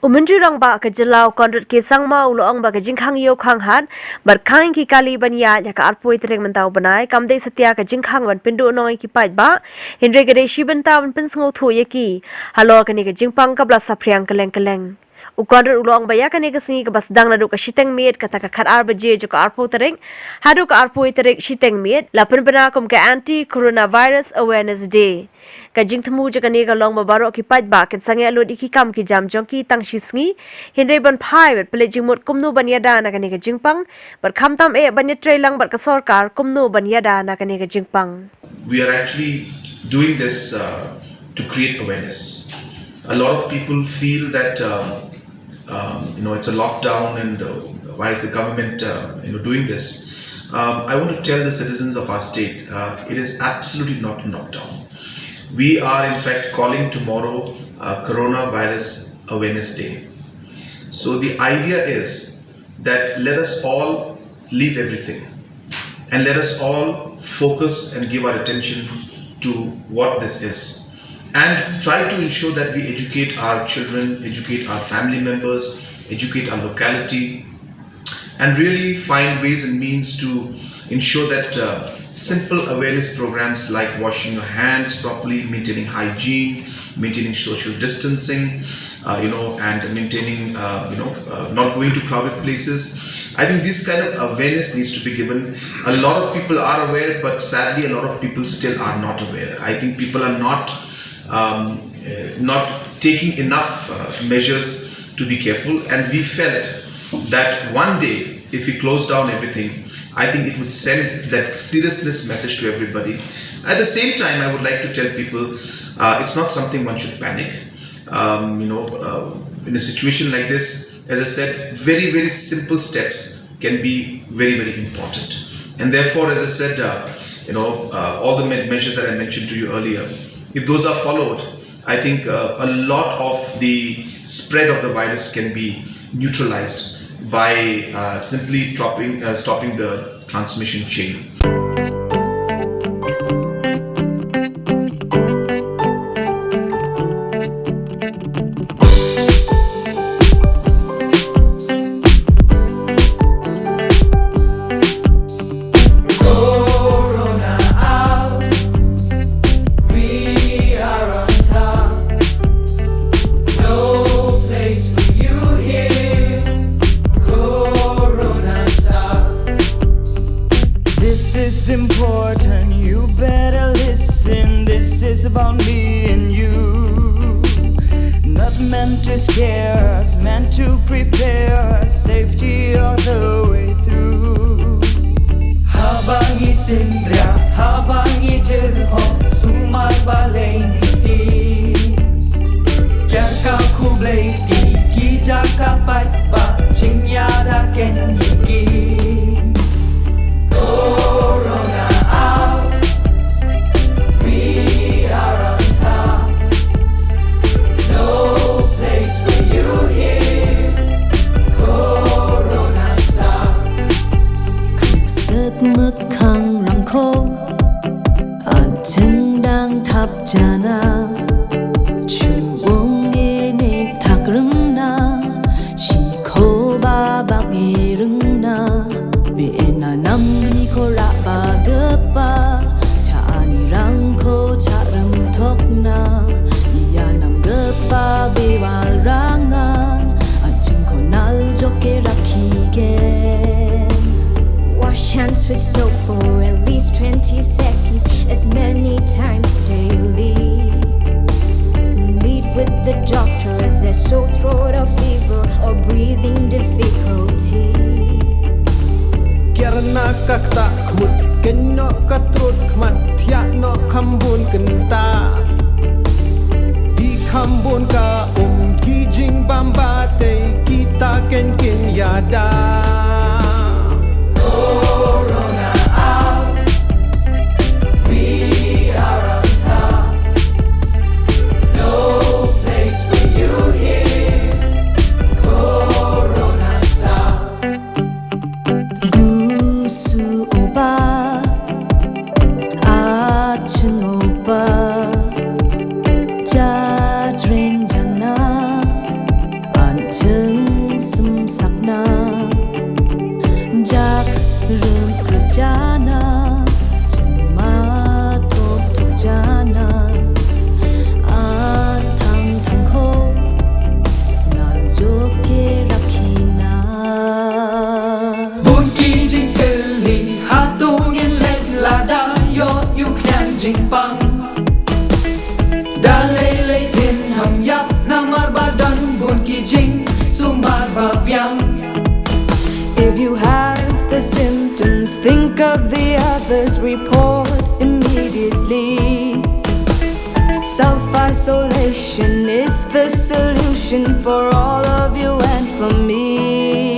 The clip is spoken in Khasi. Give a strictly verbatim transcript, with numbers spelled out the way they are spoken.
U Myntri Rangbah ka jylla u Conrad K Sangma u la ong ba ka jingkhang ïew khang hat bad khang ïa ki kali ban ïaid ha ka arphew tarik mynta u bnai kam dei satia ka jingkhang ban pynduhnong ïa ki paidbah, hynrei ka dei shi bynta ban pynsngewthuh ïa ki halor kane ka jingpang kaba la saphriang kylleng kylleng. U Conrad u la ong ba ïa kane ka sngi kaba sdang naduh ka shiteng miet kata ka khatar baje jong ka arphew tarik haduh ka arphew tarik shiteng miet la pynbna kum ka Anti Coronavirus Awareness Day. Ka jingthmu jong kane ka long ba baroh ki paidbah kin sangeh lut ïa ki kam ki jam jong ki tang shi sngi, hynrei ban phai bad pynleit jingmut kumno ban ïada na kane ka jingpang bad khamtam eh ban ïatrei lang bad ka sorkar kumno ban ïada na kane ka jingpang. We are actually doing this uh, to create awareness. A lot of people feel that um, um, you know, it's a lockdown and uh, why is the government uh, you know, doing this? Um, I want to tell the citizens of our state, uh, it is absolutely not a lockdown. We are in fact calling tomorrow uh, Coronavirus Awareness Day. So the idea is that let us all leave everything and let us all focus and give our attention to what this is and try to ensure that we educate our children, educate our family members, educate our locality, and really find ways and means to ensure that uh, simple awareness programs like washing your hands properly, maintaining hygiene, maintaining social distancing, uh, you know, and maintaining, uh, you know, uh, not going to crowded places. I think this kind of awareness needs to be given. A lot of people are aware, but sadly, a lot of people still are not aware. I think people are not um, uh, not taking enough uh, measures to be careful, and we felt that one day, if we close down everything, I think it would send that seriousness message to everybody. At the same time, I would like to tell people uh, it's not something one should panic. Um, you know, uh, in a situation like this, as I said, very, very simple steps can be very, very important. And therefore, as I said, uh, you know, uh, all the me- measures that I mentioned to you earlier, if those are followed, I think uh, a lot of the spread of the virus can be neutralized by uh, simply dropping, uh, stopping the transmission chain. Corona out, we are on top. No place for you here. Corona stop. This is important, you better listen. This is about me and you. Not meant to scare us, meant to prepare us. Safety all the way through. Haba ngi synria, haba ngi jyrngom, sumar balei ngi dih? Kiar ka khublei ki, ki jaka paidbah, jingïada kein ïa ki. Corona out, we are on top. No place for you here. Corona stop. Khuset mekhang rangkho, an cheng dang thap jana. Chuong ngi ne thak rem na, shi kho ba bak ngi rem na. Be ena nam ni ko ra ba gepa, cha ani rang ko cha rem thok na. Ia nam gepa be wal rangan, a ching ko nal jok ke rakhi ke. Wash hands with soap for at least twenty seconds, as many times daily. Meet with the doctor if there's sore throat or fever or breathing difficulty. Kiar na ka kta khmut, ken no ka trut khmat, thiah no khambun kynta. Di khambun ka um ki jingbam ba tei kita ken kin yada. Corona out, we are on top. No place for you here. Corona stop. Gusu oba, acheng oba, jadreng jana, an jingpang. Da lei lei phin ym ïap namar ba don bun ki jingsumar ba biang. If you have the symptoms, think of the others, report immediately. Self isolation is the solution for all of you and for me.